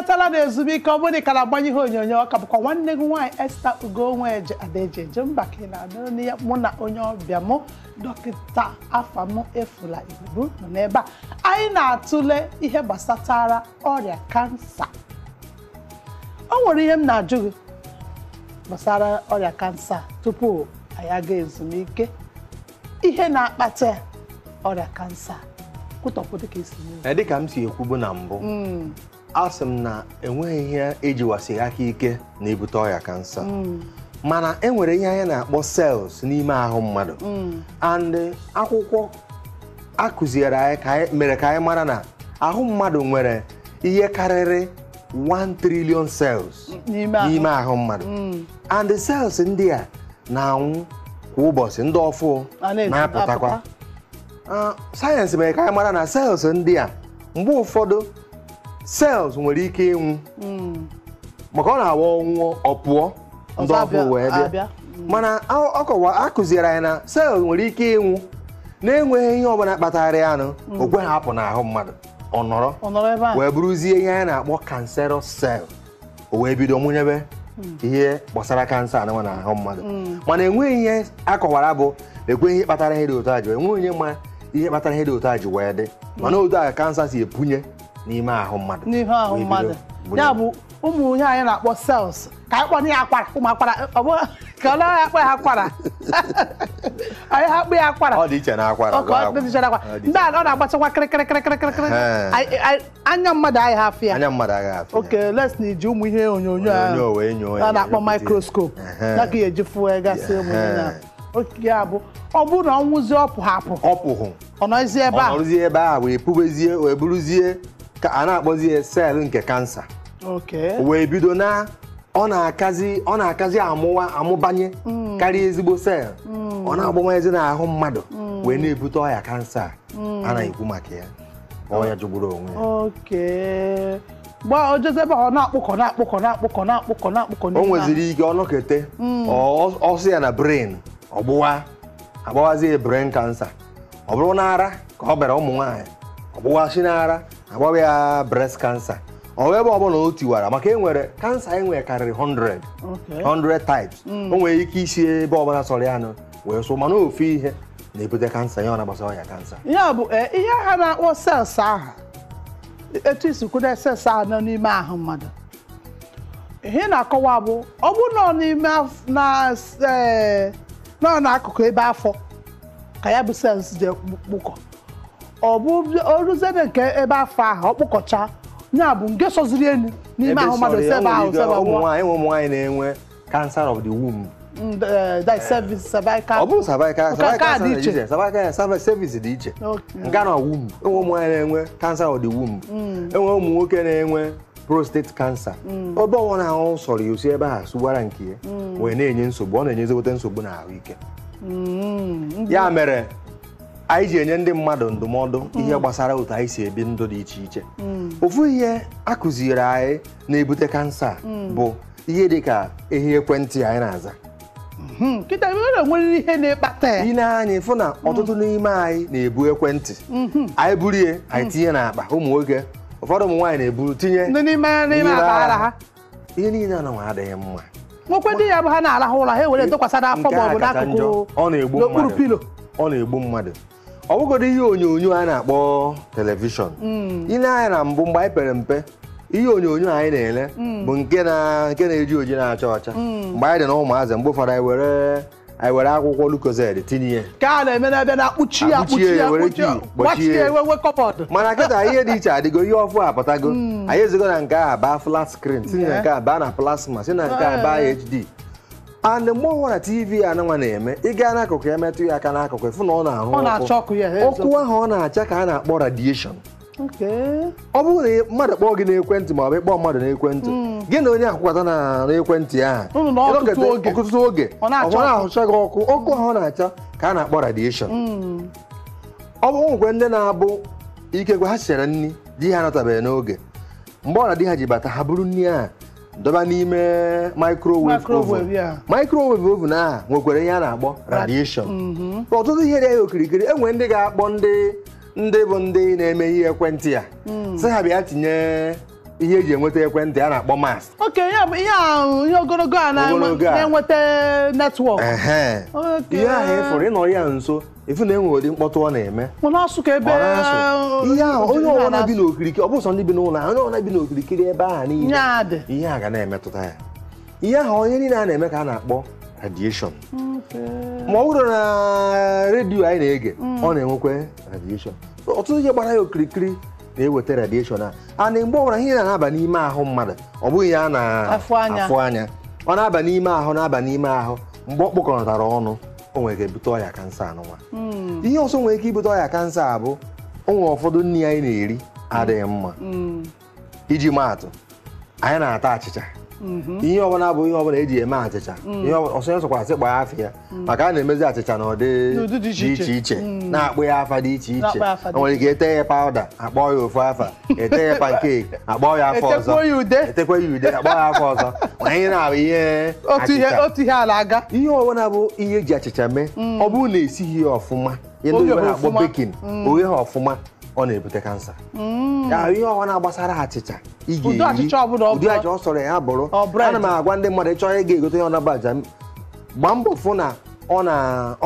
Lọtala na ezumike. Ọ bụrụ na ị ka na-agbanye ihe onyonyo, ọ ka bụkwa nwanne gị nwaanyị Esther Ugonweje Adaeji eje mba ka ị na-anụ ya. Mụ na onye ọbịa mụ, Dọkịta Afam Efula Igbugbu, nọ n'ebe a. Anyị na-atụle ihe gbasatara ọrịa kansa. O nwere ihe m na-ajụ gị gbasara ọrịa kansa tupu anyị aga ezumike. Ihe na-akpata ọrịa kansa, kwutọpụ dịka isi n'ihu. Dịka m si ekwubu na mbụ, asị m na enweghị ihe ejiwasị aka ike na-ebute ọrịa kansa, mana e nwere ihe anyị na-akpọ cells n'ime ahụ mmadụ, and akwụkwọ akụziere anyị ka anyị mere ka anyị mara na ahụ mmadụ nwere ihe karịrị 1 trillion cells n'ime ahụ. N'ime ahụ mmadụ, and the cells ndị a na-anwụ kwa ụbọchị, ndị ọfụ A na-esi na-apụtakwa. apụta. Sayensị mere ka anyị mara na cells ndị a, mgbe ụfọdụ cells nwere ike ịnwụ, maka ọ na-awa ọnwụọ, ọ pụọ, ndị Ọzọ ọfụ wee bịa. Abịa. Mana ọ kọwa akụziere anyị na cell nwere ike ịnwụ na-enweghị ihe ọbụla kpatara ya nụ, o kweghị apụ n'ahụ mmadụ, ọ nọrọ Ọ nọrọ ebe a wee bụrụzie ihe anyị na-akpọ cancerous cell, o wee bido mụnyebe ihe gbasara kansa anụnwa n'ahụ mmadụ. Mana enweghị ihe akọwara bụ ekweghị ihe kpatara ihe dị otu a ji, enweghị onye ma ihe kpatara ihe dị otu a ji wee dị, mana otu a ka kansa si epunye n'ime ahụ mmadụ n'ihe ahụ wee bido mmadụ. bunye. Ya bụ ụmụ ihe anyị na-akpọ cells, ka anyị kpọọ ya akwara, ụmụ akwara, ọ bụ ka ọ naghị akpọ ya akwara, anyị ha akpọ ya akwara. Ọ dị iche na akwara. Ọ ka ọ dị iche na akwara. Ọ dị Ndị a ọ na-agbachakwa kịrịkịrịkịrịkịrị. Ehe. Anya mmadụ anyị ha afụ ya. Anya mmadụ agaghị afụ ya. Okay, let's na iji ụmụ ihe onyonyo ahụ Onyonyo wee nyoo ya, a na-akpọ nyopụta ya. microscope Ehe. ya ka ya eji fụọ gasị ụmụ ihe na oke ya bụ ọ bụrụ na ọ nwụzie, ọ pụ hapụ. Ọ pụhụ. Ọ nọzie ebe Ọ a. nọrụzie ebe a wee pubezie, wee buruzie ka a na-akpọzi ya cell nke kansa. Wee bido na ọ na-akazi amụwa amụbanye karịa ezigbo cell. Ọ na-agbawanyezi n'ahụ mmadụ wee na-ebute ọrịa kansa a na-ekwu maka ya, ọrịa jọgburu onwe ya. Okay, gba ojeze ebe a, ọ na-akpụkọ, na-akpụkọ, na-akpụkọ, na-akpụkọ, na-akpụkọ O n'ime ahụ. nweziri ike ọnọkete ọsọ ya na brain, ọgbụwa agbawazie brain cancer. Ọ bụrụ na ara ka ọ bịara ụmụ nwaanyị, ọgbụwachi n'ara, agbawa ya breast cancer. Ọ ebe ọbụla o tiwara, maka enwere kansa enwere karịrị 100 100 types. O nwere ike isi ebe ọbụla sọrọ ya nụ wee sụ, mana ofu ihe na-ebute kansa ya, ọ na-agbasa ọrịa kansa. Ya bụ ihe ha na-akpọ cells ahụ, etu isi kwudo cells ahụ nọ n'ime ahụ mmadụ, ihe ị na-akọwa bụ ọ bụrụ na ọ n'ime na nọ n'akụkụ ebe afọ ka ya bụ cells ji kpụkọ, ọ bụ o ruzie nke ebe afọ ahụ, ọ kpụkọcha, ya bụ nke sọziri elu n'ime ahụ mmadụ, si ebe ahụ sebe ụmụ nwụọ. nwaanyị, ụmụ nwaanyị na-enwe cancer of the womb. That cervix, cervical. Ọ bụrụ cervical. Nke a Cervical dị dị iche. iche. Cervical, cervix dị iche. Nke a na womb. Enwe ụmụ nwaanyị na-enwe cancer of the womb, enwe ụmụ nwoke na-enwe prostate cancer. Ebe ọbụla ahụ sọrọ ya osi ebe a sụgbara nke ya wee na-enye nsogbu, ọ na-enye ezigbote nsogbu na ahụike. Ya mere anyị ji enye ndị mmadụ ndụmọdụ ihe gbasara otu anyị si ebi ndụ dị iche iche. Ofu ihe a kụziri anyị na-ebute kansa bụ ihe dị ka ihe ekwentị anyị na-aza. Kịta ebe na enwerịrị ihe na-ekpata ya. Ị na-anya ịfụ na ọtụtụ n'ime anyị na-ebu ekwentị anyị, buru ya, anyị tinye n'akpa. Ụmụ nwoke ụfọdụ, ụmụ nwaanyị na-eburu tinye ndị n'ime akpa ara ha. Ihe niile anaghị adịghị mma. Nwekwe ndị ya bụ ha na-arahụ ụra, ha ewere dokwasa n'afọ Nke ma a ọ bụ kacha njọ. n'akụkụ, Ọ na-egbu n'okpuru mmadụ. pillow. Ọ na-egbu mmadụ. Ọ bụgodị ihe onyonyo a na-akpọ television, ile anya na mbụ mgbe anyị pere mpe, ihe onyonyo anyị na-ele bụ nke na-eji oji na-acha ọcha. Mgbe anyị dị na ụmụazị, mgbe ụfọdụ anyị were akwụkwọ Lucozade tinye ya. Ka a na-eme n'ebe na-akpụchi ya, Akpụchie akpụchi ya, ya, were akpụchi ya, kii, kpọchie gbachie ya. ya, nwe cupboard. Mana kịta ihe dị iche adịgo, ihe ọfụ apụtago. Anyị ezigo na nke a baa flat screen, si na nke a baa na plasma, si na nke a baa HD. And mgbe ọbụla TV anụnwa na-eme, ị gaa n'akụkụ ya, metụ ya aka n'akụkụ, ịfụ na ọ na-arụ Ọ na-acha ọkụ ya, ọkụ ahụ ọ na-acha ka a na-akpọ radiation. Ọ bụrụ na mmadụ kpọọ gị n'ekwentị ma ọ bụ ịkpọọ mmadụ n'ekwentị, gị na onye akwụkwata na n'ekwentị ahụ, Unu nọ ọtụtụ oge. Ọtụtụ oge, Ọ na-acha ọ na-ahụcha gị ọkụ. Ọkụ ahụ ọ na-acha ka a na-akpọ radiation. Ọ bụ nwekwe ndị na-abụ ikekwe ha chere nri di ha anọtabeghị n'oge, mgbe ọ na di ha ji bata, ha buru nri ahụ dọba n'ime microwave Microwave, oven. Microwave oven ahụ nwekwara ihe a na-akpọ radiation. Ọtụtụ ihe dị ya okirikiri. Enwere ndị ga-akpọ ndị bụ ndị na-eme ihe ekwentị a, sị ha bịa tinye ihe eji enweta ekwentị a na-akpọ mast. Oke, ya bụ ihe ahụ, ihe ogologo a na-enweta netwọk. Ihe ahụ ịfụrụ ịnọrọ ya nso ifu na enwe ụdị mkpọtụ ọ na-eme. Ọ na-asụ ka ebe ihe ahụ onye ọbụla bi n'okirikiri, ọ bụ sọ ndị bi n'ụlọ ahụ, onye ọbụla bi n'okirikiri ebe ahụ niile ihe a ga na-emetụta ya. Ihe ahụ onye niile a na-eme ka a na-akpọ radiation. Ma ọ bụrụ na redio anyị na-ege ọ na-enwekwa radiation. Ọtụtụ ihe gbara ya okirikiri na-eweta radiation a. A na mgbe ọbụla ihe na-aba n'ime ahụ mmadụ, ọ bụghị ya na-afụ anya, ọ na-aba n'ime ahụ, na-aba n'ime ahụ, mgbe ọ kpọkọtara ọnụ o nwere ike ebute ọrịa kansa anụnwa. Ihe ọzọ nwere ike ibute ọrịa kansa bụ o nwere ụfọdụ nri anyị na-eri adịghị mma. Iji maatụ, anyị na-ata achịcha. Ihe ọbụla bụ ihe ọbụla eji eme achịcha, ihe ọsọ ya sọkwara sị kpaa afa ya, maka a na-emezi achịcha na ụdị dị iche iche, na-akpụ ya afa dị iche iche. O nwere ike ete ya pawuda, akpọọ ya ofu afa, ete ya pankeki, akpọọ ya afọ ọzọ, etekwa ya ude, akpọọ ya afọ ọzọ. Ma ihe na-abụ ihe achịcha, otu ihe ala aga. Ihe ọbụla bụ ihe eji achịcha mee, ọ bụrụ na esighị ya ọfụma, ihe ndị oyibo na-akpọ bekin, oghe ha ọfụma, ọ na-ebute kansa. Ya ihe ọbụla gbasara achịcha ị ga-eri, ụdị achịcha ọ sọrọ ya bụrụ. Ana m agwa ndị mmadụ ịchọrọ ịga egote ihe ọnaba aja, gbaa mbọ fụ na ọ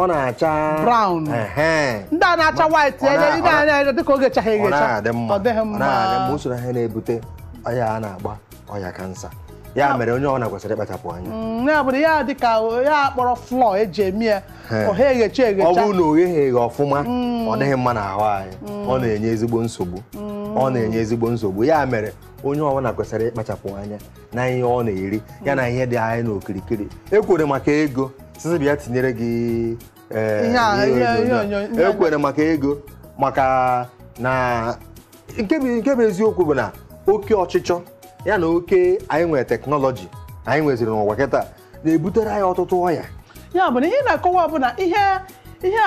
na-acha brown. Ndị a na-acha white dịka oge chaghị eghecha, ọ na-adị mma, ọ na-adị mma. Usoro ihe na-ebute ọya a na-agba ọya kansa. Ya mere onye ọbụla kwesịrị ịkpachapụ anya. Ya bụrụ ya dị ka ya kpọrọ flọ eji eme ya, ọha eghecha eghecha. Ọ bụrụ na o gheghị eghe ọfụma, ọ dịghị mma n'ahụ anyị, ọ na-enye ezigbo nsogbu, ọ na-enye ezigbo nsogbu. Ya mere onye ọbụla kwesịrị ịkpachapụ anya na ihe ọ na-eri, ya na ihe dị anyị n'okirikiri. Ekwere maka ego sisi bịa tinyere gị ihe ekwere maka ego, maka na nke bụ eziokwu bụ na oke ọchịchọ ya na oke anyị nwere teknọlọji anyị nweziri n'ụwa kịta na-ebutere anyị ọtụtụ ọya. Ya bụ na ihe na-akọwa bụ na ihe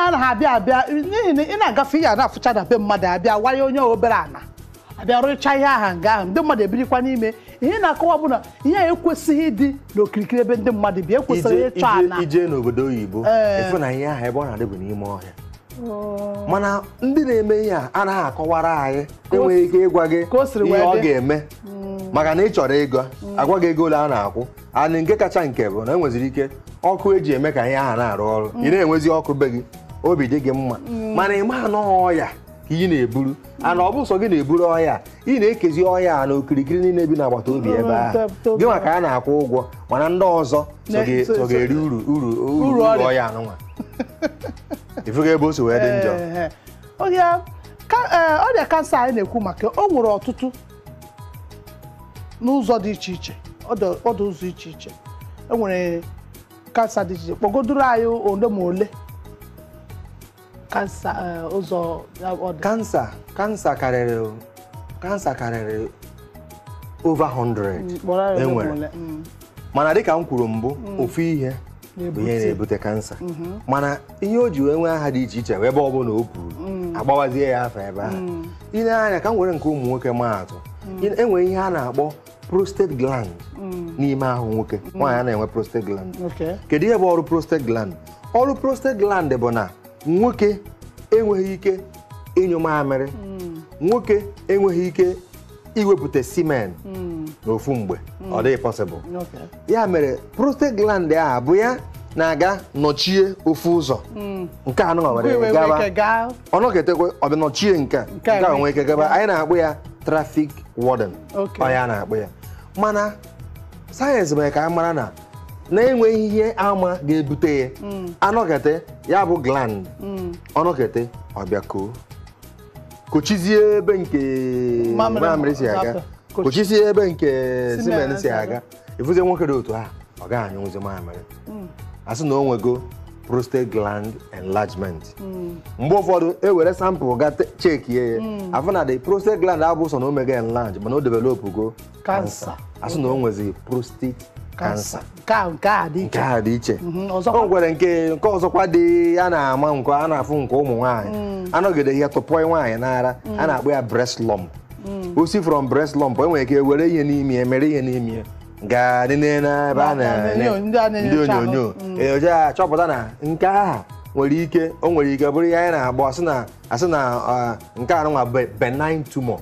a na-abịa abịa, n'ihi na ị na-agafe ihe a na-afụcha na be mmadụ, abịa wanye onye obere ana abịa rụchaa ihe aha nga ahụ, ndị mmadụ ebirikwa n'ime. Ihe na-akọwa bụ na ihe a ekwesịghị ịdị n'okirikiri ebe ndị mmadụ bi, ekwesịrị ịchọ ana. Ije n'obodo oyibo efu na ihe ahụ ebe ọ na-adị bụ n'ime ọhịa. Mana ndị na-eme ihe a anaghị akọwara anyị, enweghị ike ịgwa gị ihe ọ ga-eme, maka na ị chọrọ ego, agwa gị ego ole a na-akwụ. Anị nke kacha nke bụ na enweziri ike ọkụ eji eme ka ihe ahụ na-arụ ọrụ, ị na-enwezi ọkụ be gị, obi dị gị mma, mana ị ma anọ ọya ka ị na-eburu. Ana ọ bụ sọ gị na-eburu ọya, ị na-ekezi ọya na okirikiri niile bi n'agbata obi ebe ahụ gị maka a na-akwụ ụgwọ, mana ndị ọzọ so ga-eri uru uru uru ọya anụnwa. Ifugo ebe o si wee dị njọ. Ọrịa kansa anyị na-ekwu maka o nwere ọtụtụ n'ụzọ dị iche iche, ọ dị ụzọ iche iche. E nwere kansa dị iche iche, kpọgodoro anyị ole ma ole kansa ụzọ ọ dị. Kansa karịrị over 100 enwere, mana dịka m kwuru mbụ, ofu ihe bụ ihe na-ebute kansa. Mana ihe o ji wee nwee aha dị iche iche ebe ọ bụla o kwuru agbawazie ya afa ebe ahụ. Ile anya ka m were nke ụmụ nwoke maatụ, enwere ihe a na-akpọ prostate gland n'ime ahụ nwoke. Nwaanyị a na-enwe prostate gland. Kedu ihe bụ ọrụ prostate gland? Ọrụ prostate gland bụ na nwoke enweghị ike ịnyụ mamịrị, nwoke enweghị ike iwepụta semen n'ofu mgbe, ọ dịghị possible. Ya mere prostate gland a bụ ya na-aga nọchie ofu ụzọ nke anụ nwere gaba, ọnọketekwe ọ bụ nọchie nke a nwee ike gaba. Anyị na-akpụ ya traffic warden, ọ ya na-akpụ ya. Mana sayensị mere ka a mara na na-enweghị ihe ama ga-ebute ya, anọkete ya bụ gland ọnọkete ọbịa koo kochizie ebe nke mamịrị si aga, kochizie ebe nke simen si aga, ifuzie nwoke dị otu ahụ ọ gaghị anyụnwụzi mamịrị. A sị na o nwego prostate gland enlargement. Mgbe ụfọdụ e were sample ga chekie ya, afụ na the prostate gland abụ sọ na o mega enlarge, mana o develop go cancer. A sị na o nwezi prostate cancer. Nke a dị iche. O nwere nke ọzọkwa dị a na-ama nke a na-afụ nke ụmụ nwaanyị anọgide ihe tụpọ nwaanyị n'ara, a na-akpọ ya breast lump. O si from breast lump enwere ike were ihe n'ime ya, mere ihe n'ime ya gaa nene n'ebe a na-ene ndị onyonyo enyocha ya, chọpụta na nke ahụ nwere ike o nwere ike bụrụ ihe anyị na-agbọ asị na nke a nwa benign tumor.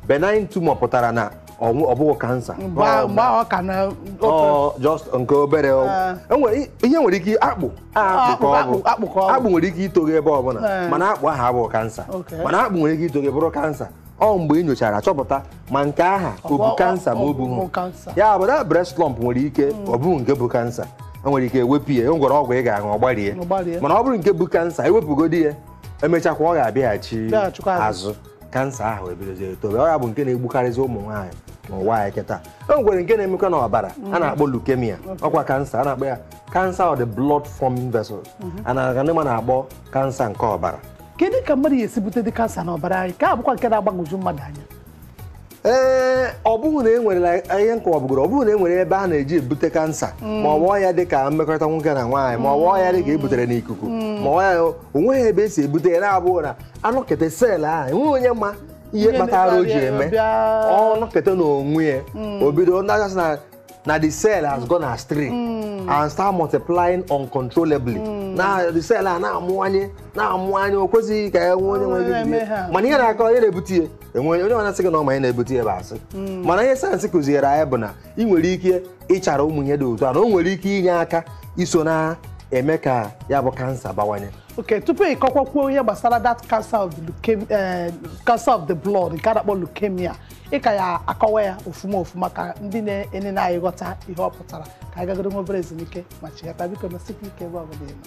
Benign tumor pụtara na Ọ bụghị kansa. Mgbe ahụ ọ ka na Ọ just nke obere. Enwere ihe nwere ike akpụ akpụ ka ọ bụ. Akpụ ka ọ bụ. Akpụ nwere ike ito gị ebe ọbụla, mana akpụ ahụ abụghị kansa. Mana akpụ nwere ike ito gị bụrụ kansa. Ọ mgbe ị nyochara chọpụta ma nke aha o bu kansa ma o bughị. Ya bụ na breast lump nwere ike ọ bụghị nke bụ kansa, enwere ike ewepụ ya, enwere ọgwụ ị ga-aṅụ ọ gbarie. Mana ọ bụrụ nke bụ kansa, ewepụgodi ya, emechakwa ọ ga-abịaghachi azụ, kansa ahụ ebidozie etobe. Ọ ya bụ nke na-egbukarịzi ụmụ nwaanyị n'ụwa anyị kịta. E nwekwere nke na-emekwa n'ọbara a na-akpọ leukemia, ọkwa kansa a na-akpọ ya cancer of the blood forming vessels, a na ndị ma na-akpọ kansa nke ọbara. Kedu ka mmadụ ga-esi bute dị kansa n'ọbara anyị, ka abụkwa nke na-agbagwoju mmadụ anya? Ee, ọ bụghị na e nwere ihe nkọwabugoro, ọ bụghị na e nwere ebe a na-eji ebute kansa, ma ọ bụ ọya dị ka mmekọrịta nwoke na nwaanyị, ma ọ bụ ọya dị ka e butere n'ikuku, ma ọ ya onweghị ebe esi ebute ya, na-abụghị na anọkete sel ahụ enweghị onye ma ihe kpatara o ji eme ọ nọkete n'onwe ya, o bido ndị asị na the cell has gone astray and start multiplying uncontrollably. Na the cell a na-amụwanye na-amụwanye, o kwesịghị ka e nwee onye nwere ike. Mana ihe na-akọ ihe na-ebute ya, enwe onye na-asị gị na ọma ihe na-ebute ya bụ asị. Mana ihe sayensị kụziere anyị bụ na ị nwere ike ịchara ụmụ ihe dị otu a, na o nwere ike inye aka iso na-eme ka ya bụ kansa bawanye. Ok, tupu ị kọkwakwuo ihe gbasara that cancer of the leukemia, cancer of the blood nke a na-akpọ leukemia, ị ka ya akọwa ya ofuma ofuma ka ndị na-enene anyị ghọta ihe ọ pụtara. Ka anyị gagoro nwa obere ezumike ma chighata. Biko nọsikwa ike ebe ọ bụla ị nọ.